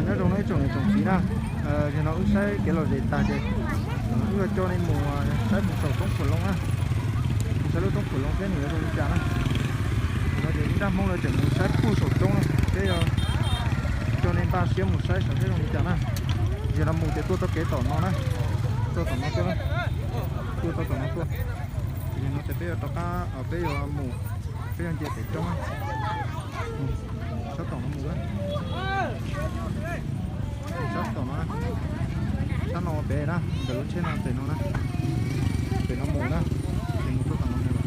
Nyob zoo no ib tsoom niam tsoom txiv na, yog no wb saib kev lom zem tag ces wb yuav coj nej mus saib puag saum roob Phuam Loo na. Mus saib lub roob Phuam Loo seb nws yuav zoo li cas na. No ces ib nrab Hmoob lawv tseem mus saib puag saum roob na, seb coj nej npaj siab mus saib saib zoo li cas na. Yog no mus ces tuaj txoj kev tom no na, tuaj tom no tuaj na, tuaj txoj tom no tuaj. Yog no ces peb yuav rov qab, peb yuav mus, peb yuav nce pem roob na. Sab tom no mus na. Sab tom no, sab no pem na, ntawm lub tsheb no pem no na. Pem no mus na, ces mus tuaj tom no mus lawm.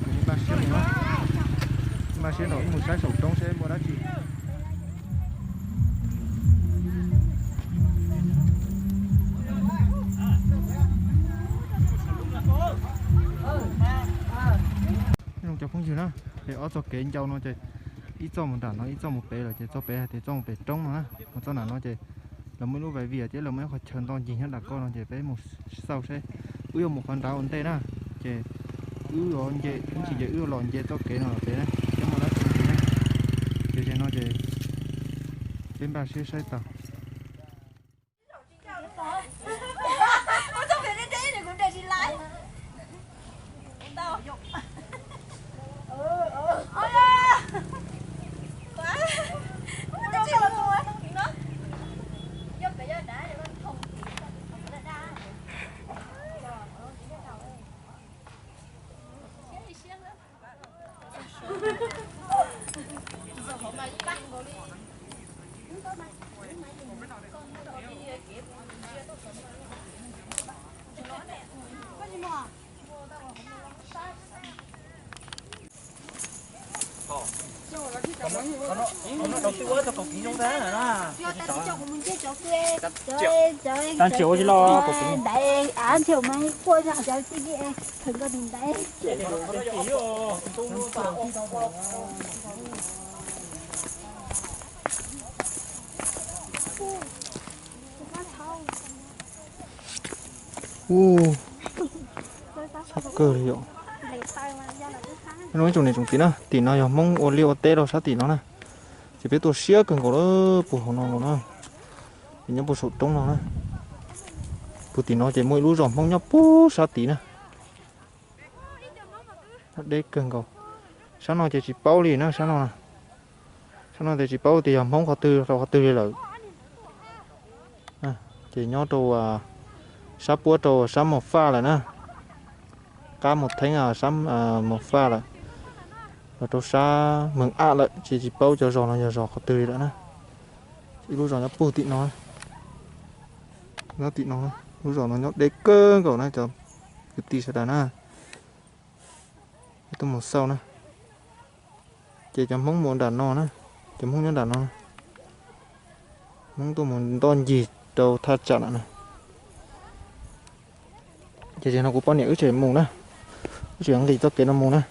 Ces nej npaj siab mus na, npaj siab nrog wb mus saib saum roob seb muaj dab tsi. Cov phooj ywg na, ces ob txoj kev ncau no ces ib txoj mus nram no, ib txoj mus pem lawm, ces txoj pem hais tias txoj mus pem roob no na, ho txoj nram no ces lawv muaj ib lub vais vias thiab lawv muaj ib qhov chaw nto ncig nyob nram ko no ces peb mus xauj seb. Wb yuav mus qhov nrad ua ntej na, ces wb yuav nce ib ntsis ces wb yuav los nce txoj kev no los pem na, seb muaj dab tsi na. Ces zaum no ces peb npaj siab saib tau. Ub, txhawj kawg li yom. Nyob zoo ib tsoom niam tsoom txiv na, tim no yog Hmoob ua liaj ua teb rau sab tim no na. Ces peb tuaj siab kawg nkaus lawm, puag hauv no nkaus na. Ces nyob puag saum roob no na. Puag tim no ces muaj ib lub zos Hmoob nyob puag sab tid na. Nyob deb kawg nkaus. Sab no ces tsis paub li na, sab no. Sab no ces tsis paub tias yog Hmoob qhov twg rau qhov twg li lawm. Ces nyob rau sab puab rau sab Mos Faj lawm na. Qab Mos Theeb, sab Mos Faj lawm, los rau sab Meeg Ab lawm, ces tsis paub cov zos no yog zos qhov twg li lawm na. Ib lub zos nyob puag tim no, nyob tim no, lub zos no nyob deb kawg nkaus na cov kwv tij sawv daws na. Peb tuaj mus xauj na. Ces cov Hmoob mus nram no na, cov Hmoob nyob nram no, Hmoob tuaj mus ntoj ncig rau thaj tsam na. Ces zaum no kuv poj niam wb tseem mus na, wb tseem nqis txoj kev no mus na.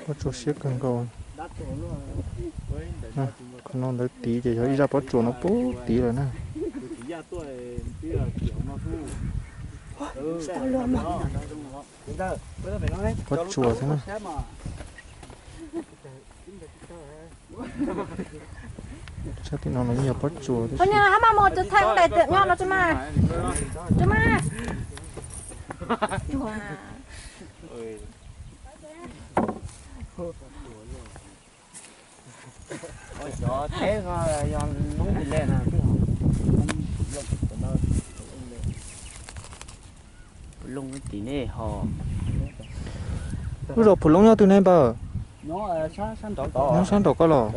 Pob tsuas siab kawg nkaus. Qhov no ntawd tid ces yog ib zaj pob tsuas no puag tid lawm na. Pob tsuas xwb na. Sab tim no los yeej yog pob tsuas. Lub zos Phuv Loob nyob twg ne npawg? Nyob sab nraum koj los?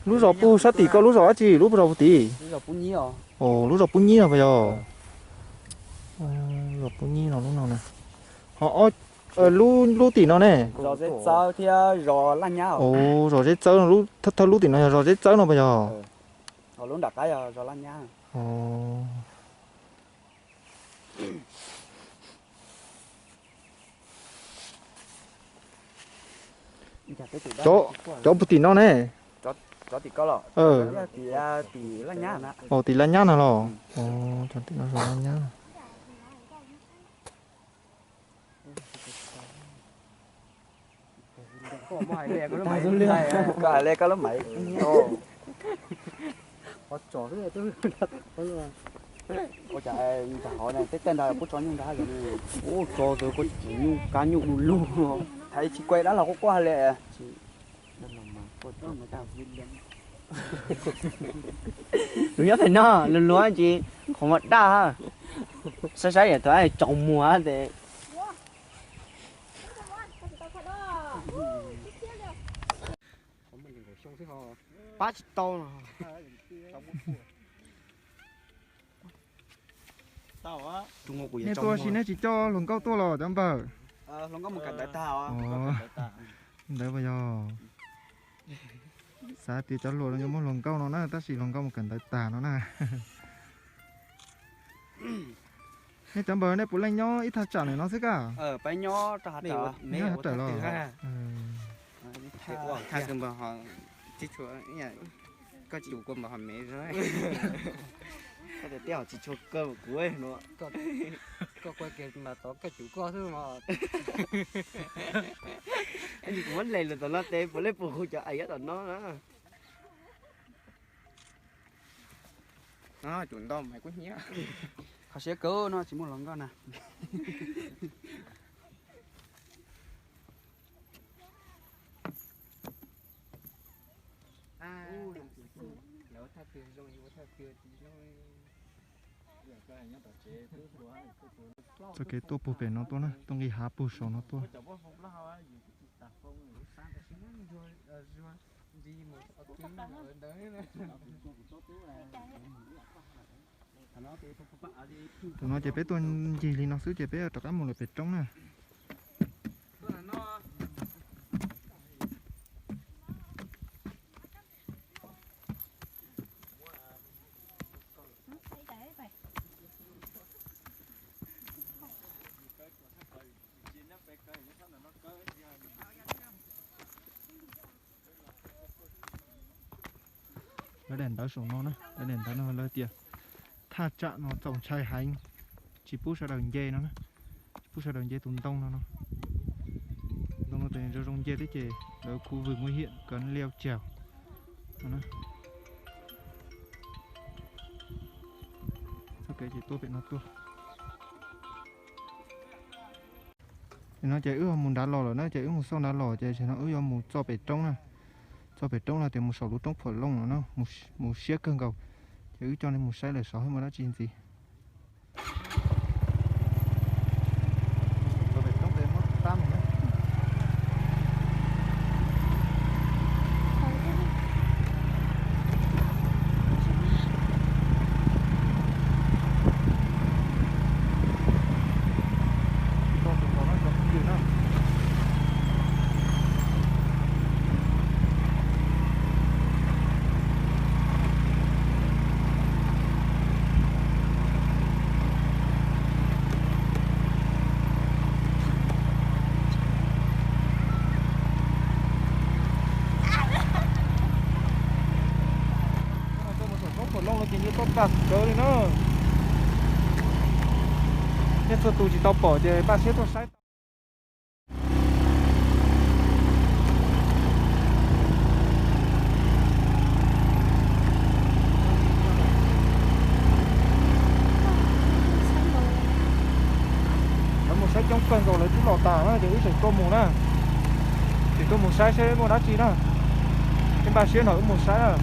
Lub zos puag sab tim koj lub zos dab tsi, lub zos puag tim? Lub zos Pub Nyib no puas yog? Zos Pub Nyib no lub no na. Ho lub, lub tim no ne? Zos Zeb Txawb no, thawj lub tim no yog zos Zeb Txawb no puas yog? Cov puag tim no ne? Cov tim ko los? Tim, tim Laj Nyab na. Ov, tim Laj Nyab no los? Ov, cov tim no yog Laj Nyab. Koj hais li koj lub maim. Ua cas nram hov ne, tej tej nrad puab tso nyuj nrad hab yog? Ub, tso tus koj tsis nyuj kab nyuj du lug. Thaiv tsis kuav dab los quaj quaj li. Luag nyob pem no luag luag ntsis qhov muag daj, saib saib yam thaum tsaus muag tes. Pab tsis tau. Nej tuaj sis nej tsis coj hluas nkauj tuaj los cov npawg? Ntawd puas yog? Xav tias cov hluas los yuav muaj hluas nkauj no na, tab sis hluas nkauj mus kawm ntawv tag no na. Nej cov npawg nej puav leej nyob ib thaj tsam ntawm no xwb kaj? Nyob thaj tsam los? Koj tus kua npawg ho tsis tshua kawg kuv no. Koj kuv kiag mas tod koj cum koj xwb mas. Kuv muab lees lawm tom no tes puav leej puas hu cov ais nyob tom no na. Cum ntau mas kuj hnyiab. Qhov siab kawg no tsis muaj hluas nkauj na. Txoj kev tuaj puag pem no tuaj na, tuaj nqis hav puag saum no tuaj. Tus no ces peb tuaj ncig li no xwb ces peb rov qab mus lawm pem roob na. Lawv daim ntawv saum no na, lawv daim ntawv no lawv tias thaj tsam no txaus ntshai heev, tsis pub sawv daws nce no na, tsis pub sawv daws nce tus ntoo no no. Ntoo no tes zoo zoo nce thiab ces lawv khu vwm nguy hiểm cấm leo trèo no. Txoj kev ces tuaj pem no tuaj. Nim no ces wb ho mus nrad los lawm na, ces wb mus xauj nrad los ces tam sim no wb yuav mus txoj pem roob na. Txoj pem roob no tias mus saum lub roob Phuam Looj no na, mus siab kawg nkaus. Ces wb coj nej mus saib lawm saud muaj dab tsi ntxiv. Mus saum roob Phuam Looj no ces nce toj tag kawg li na. Thiab txhua tus tsis tau pom ces npaj siab tuaj saib. Lawv mus saib coob kawg nkaus lawv twb los tas na ces wb tseem tuaj mus na. Tseem tuaj mus saib seb muaj dab tsi na. Wb npaj siab no wb mus saib na.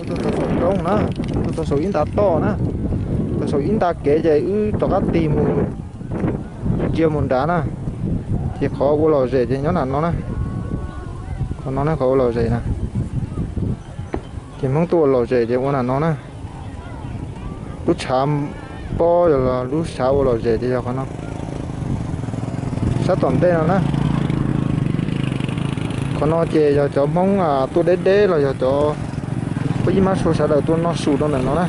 Tuaj txog saum roob na, tuaj txog saum ib nta toj na, txog saum ib nta kev ces wb rov qab tig mus ntsia mus nrad na. Ces qhov ua lom zem ces nyob nram no na. Qhov no ne qhov ua lom zem na. Ces Hmoob tuaj ua lom zem ces ua nram no na. Lub tshav pob los lub tshav ua lom zem ces yog qhov no. Sab tom ntej no na. Qhov no ces yog cov Hmoob tuaj deb deb los yog cov pab ib mab sua sawv daws tuaj noj su rau ntawm no na.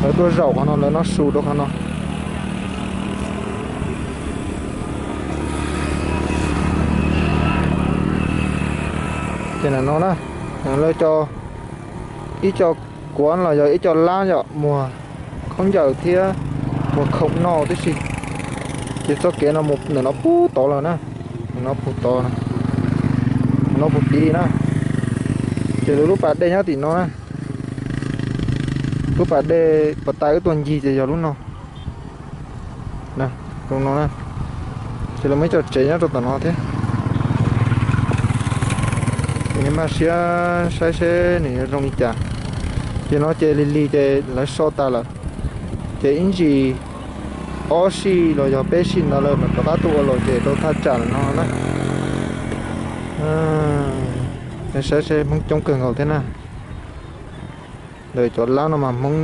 Lawv tuaj zaum qhov no lawv noj su rau qhov no. Ces ntawm no na, lawv cov, ib co kuav los yog ib co lab yom, muag khaub ncaws thiab muag khoom no tib si. Ces txoj kev no mus ntawm no puag tod lawm na, ntawm no puag tod, ntawm no puag tid na. Ces lawv lub pas dej nyob tim no na. Lub pas dej puag ta wb tuaj ncig ces yog lub no. Zoo no na. Ces lawv muaj ib co tsev nyob rau tom no thiab. Ces nej npaj siab saib seb nws yuav zoo li cas. Ces no ces lig lig ces lawv so tas lawm. Ces ib ntsis ob sij los yog peb sij ntawd lawv mam rov qab tuaj ua los ces rau thaj tsam no na. Saib seb Hmoob coob kawg nkaus thiab na. Ntawm cov lab no mas Hmoob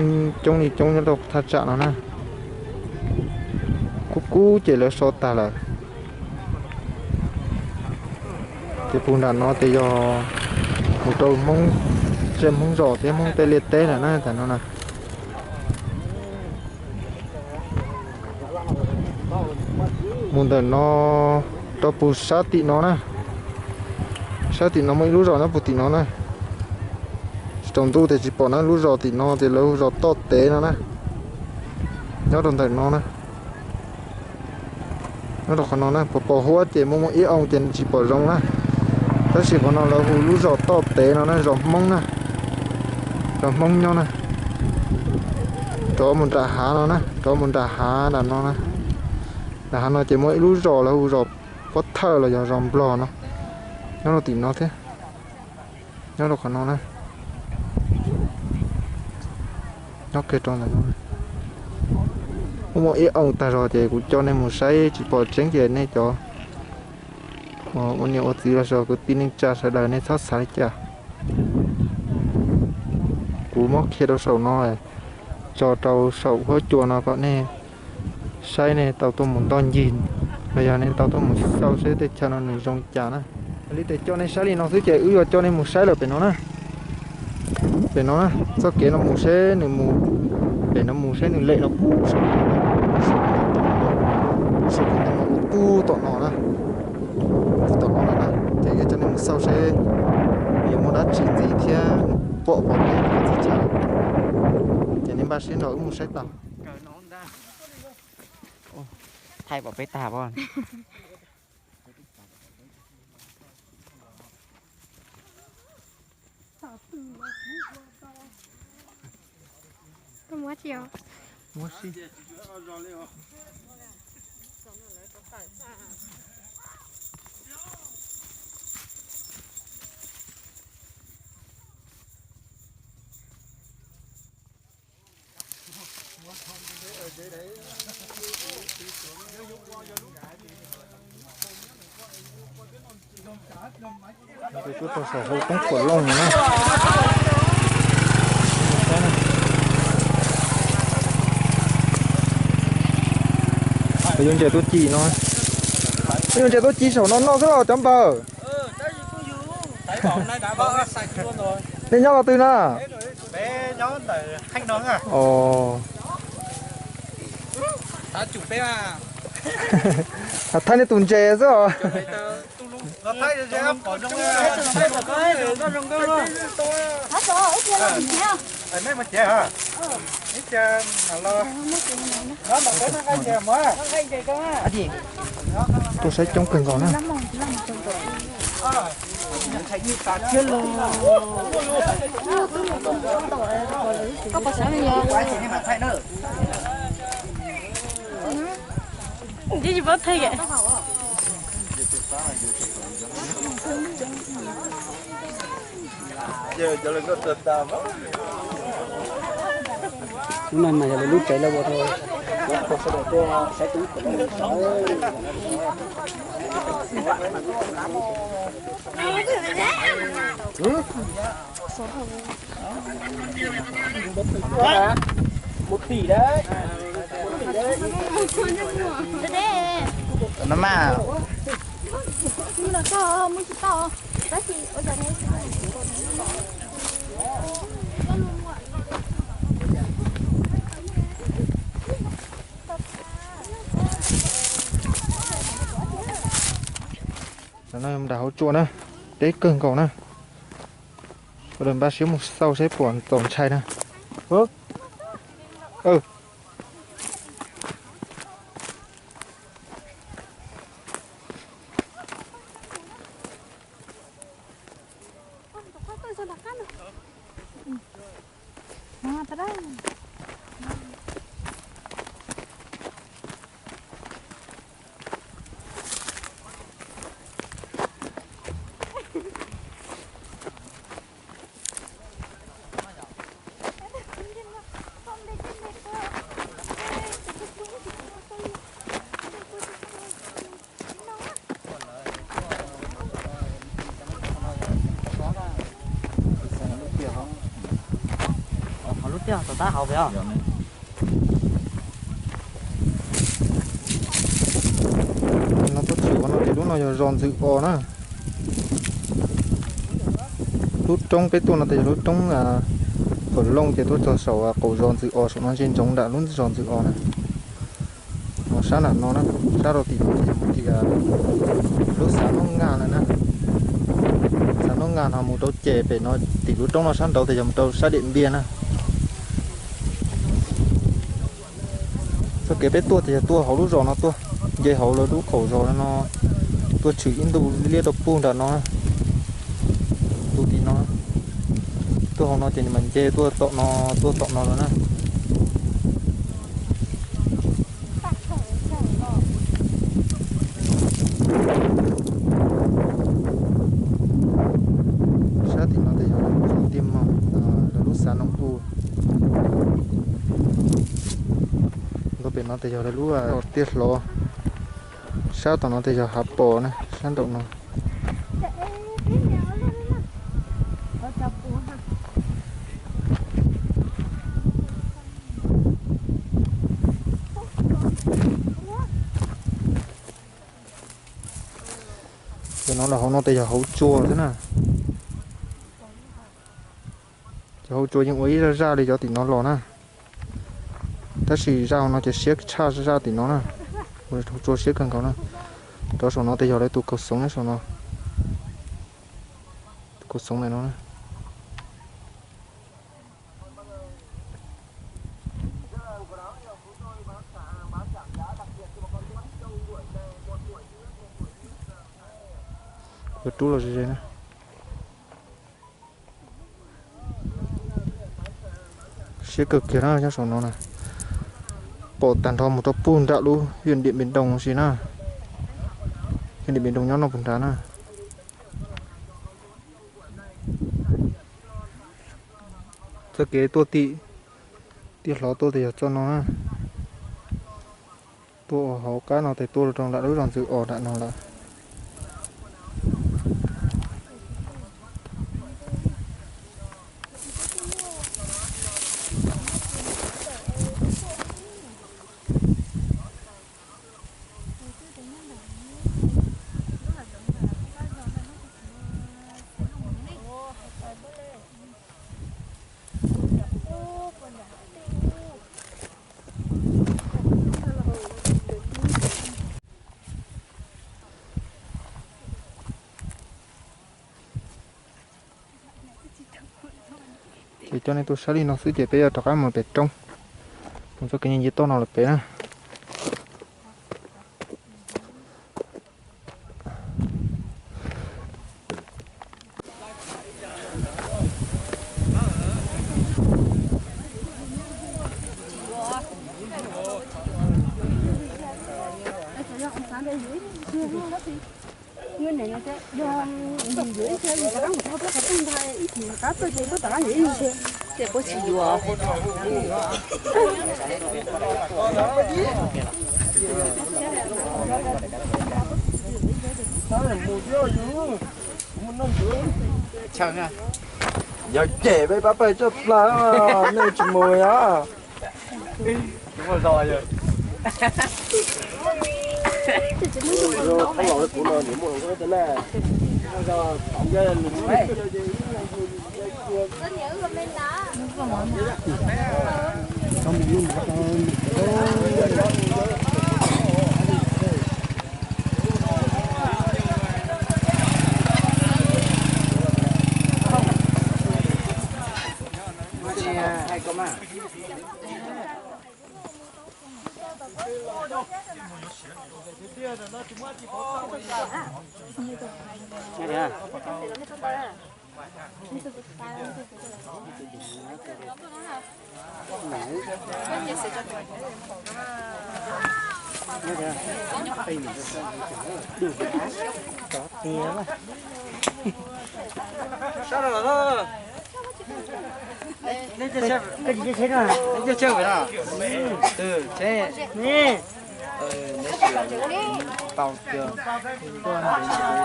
coob li coob nyob rau thaj tsam no na. Kub kub ces lawv so tag lawm. Ces puag nram no ces yog mus rau Hmoob, zej Hmoob zos thiab Hmoob tej liaj teb lawm na, tam no na. Mus ntawm no rau puag sab tim no na. Sab tim no muaj ib lub zos nyob puag tim no na. Tsis tsaus ntuj ces tsis pom na, lub zos tim no ces lawv hu zos Toj Tev no na. Nyob rau ntawm no na. Nyob rau qhov no na, pos pos huab ces muaj muaj ib oo ces tsis pom zoo na. Tab sis qhov no lawv hu lub zos Toj Tev no na, zos Hmoob na. Zos Hmoob nyob na. Rov mus nram hav no na, rov mus nram hav nram no na. Nram hav no ces muaj ib lub zos lawv hu zos Pob Thawj los yog zos Nplog no. Nyob rau tim no thiab. Nyob rau qhov no na. Nyob kiag rau ntawm no. Muaj muaj ib oo tag zog ces kuv coj nej mus saib tsis pom tseeb ces nej cov ua niam ua txiv los sis kwv tij neej tsa sawv daws nej txhob xav li cas. Kuv muab qhia rau saum no, tso rau saum huab cua no kom nej saib, nej tau tuaj mus ntoj ncig los yog nej tau tuaj mus xauj seb tej chaw no nws zoo li cas na. Li tes coj nej saib li no xwb ces wb yuav coj nej mus saib lawm pem no na. Pem no na, txoj kev no mus seb nws mus, pem no mus seb nws lem no puag saum, puag saum no mus puag tom no na. Tom no na, ces yuav coj nej mus xauj seb yuav muaj dab tsi ntxiv thiab pom pom txhia chaw. Ces nej npaj siab nrog wb mus saib tau. Thaij pom peb tag pob. Koj muab tsis os? Muab si. Kuv tuaj txog saum hauv roob Khuam Looj no na. Peb yuav nce tuaj ci no. Peb yuav nce tuaj ci saum no noj xwb los cov npawg? Nej nyob qhov twg na? Thaij nej tus ntses xwb os. Tuaj saib coob kawg nkaus na. Lub no mas yog lawv lub tsev lawv ua rau sawv daws tuaj saib tub. Mus tim dab, mus tim dab. No mas. Cov no yog nram hauv tsua na, deb kawg nkaus na. Sawv daws npaj siab mus xauj seb puas txaus ntshai na. Lub tiaj tom tab hauv pem os. No tuaj tshwm no ces lub no yog zos Ntxwm Os na. Lub roob peb tuaj no ces yog lub roob Pam Looj ces tuaj txog saum qaum zos Ntxwm Os, saum no ntsia ntsoov nram lub zos Ntxwm Os na. Ho sab nram no na, sab rau tim no ces yog mus tim lub xav Noob Naj lawm na. Xav Noob Naj no mus rau ces pem no tim lub roob no sab nraud ces yog mus rau sab Diam Npiaj na. Txoj kev peb tuaj ces yog tuaj hauv lub zos no tuaj, nce hauv lawv lub qaum zos no tuaj tshwm ib ntu liab rau puag nram no. Ntu tim no, tuaj hauv no ces nws mam nce tuaj tom no, tuaj tom no lawm na. Sab tim no ces yog zos Tiaj Moos, lawv lub xav Noom U. Nkaus pem no ces yog lawv lub zos Tiaj Hlo. Sab tom no ces yog Hav Pos na, sab nraum no. Cov no los hauv no ces yog hauv tsua xwb na. Cov hauv tsua yeej ua ib zaj zaj li cov tim no los na. Tab sis zaj hauv no ces siab tshaj zaj tim no na. Hauv tsua siab kawg nkaus na. Rov saum no ces yog lawv tus kaus xoov nyob saum no. Tus kaus xoov ntawm no na. Yuav rub los ze ze na. Siab kawg kiag na, nyob saum no na. Pom tag nrho mus rau puag nram lub huyện Điện Biên Đông si na. Huyện Điện Biên Đông nyob no puag nrad na. Txoj kev tuaj tim Tiaj Hlo tuaj ces yog txoj no na. Tuaj hauv qab no ces tuaj rau nram lub zos Ntxwm Os nram no lawm. Ces coj nej tuaj saib li no xwb ces peb yuav rov qab mus pem roob, mus txoj kev nce toj no lawm pem na. Yog cem peb pab pawg coj plaws, nej tsis mus os. Sab los, nej cov tsheb no, nej cov tsheb pem no, neb tau tias tuaj ntev ntev los, tsis muaj chaw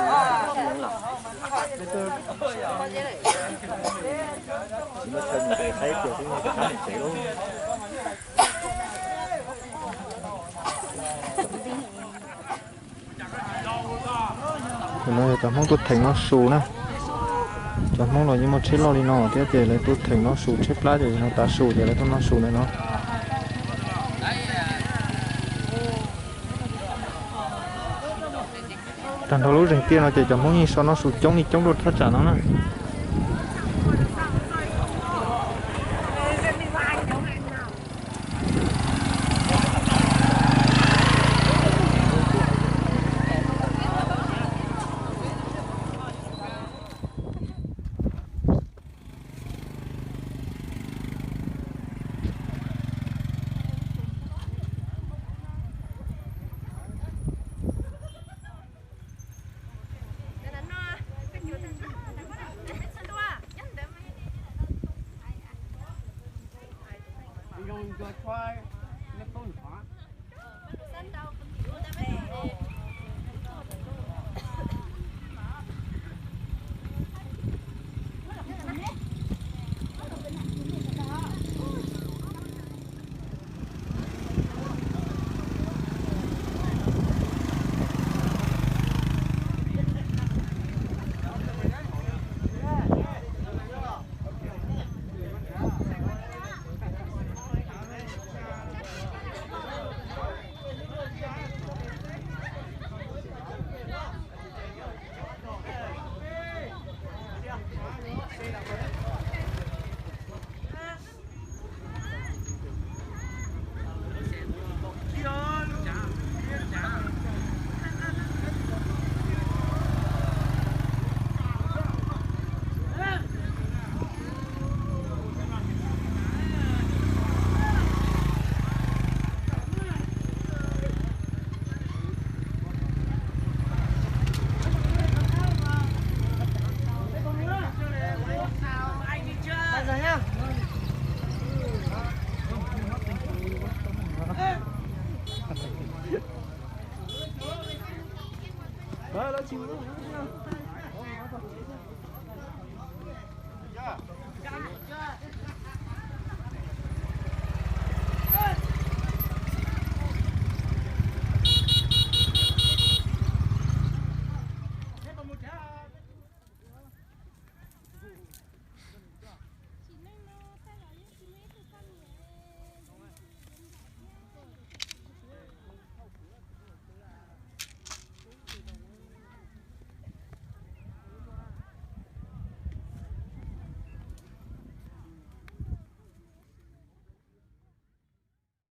mus pem Thaib tias twb nyob pem Thaib tsev lawm. Tus no yog cov Hmoob tuaj theem noj su na. Cov Hmoob los yeej muaj tsheb loj li no thiab ces lawv tuaj theem noj su, tsheb plab ces no tav su ces lawv tuaj noj su ntawm no. Tag nrho lub zeeg tiaj no ces cov Hmoob yeej so noj su coob li coob rau thaj tsam no na.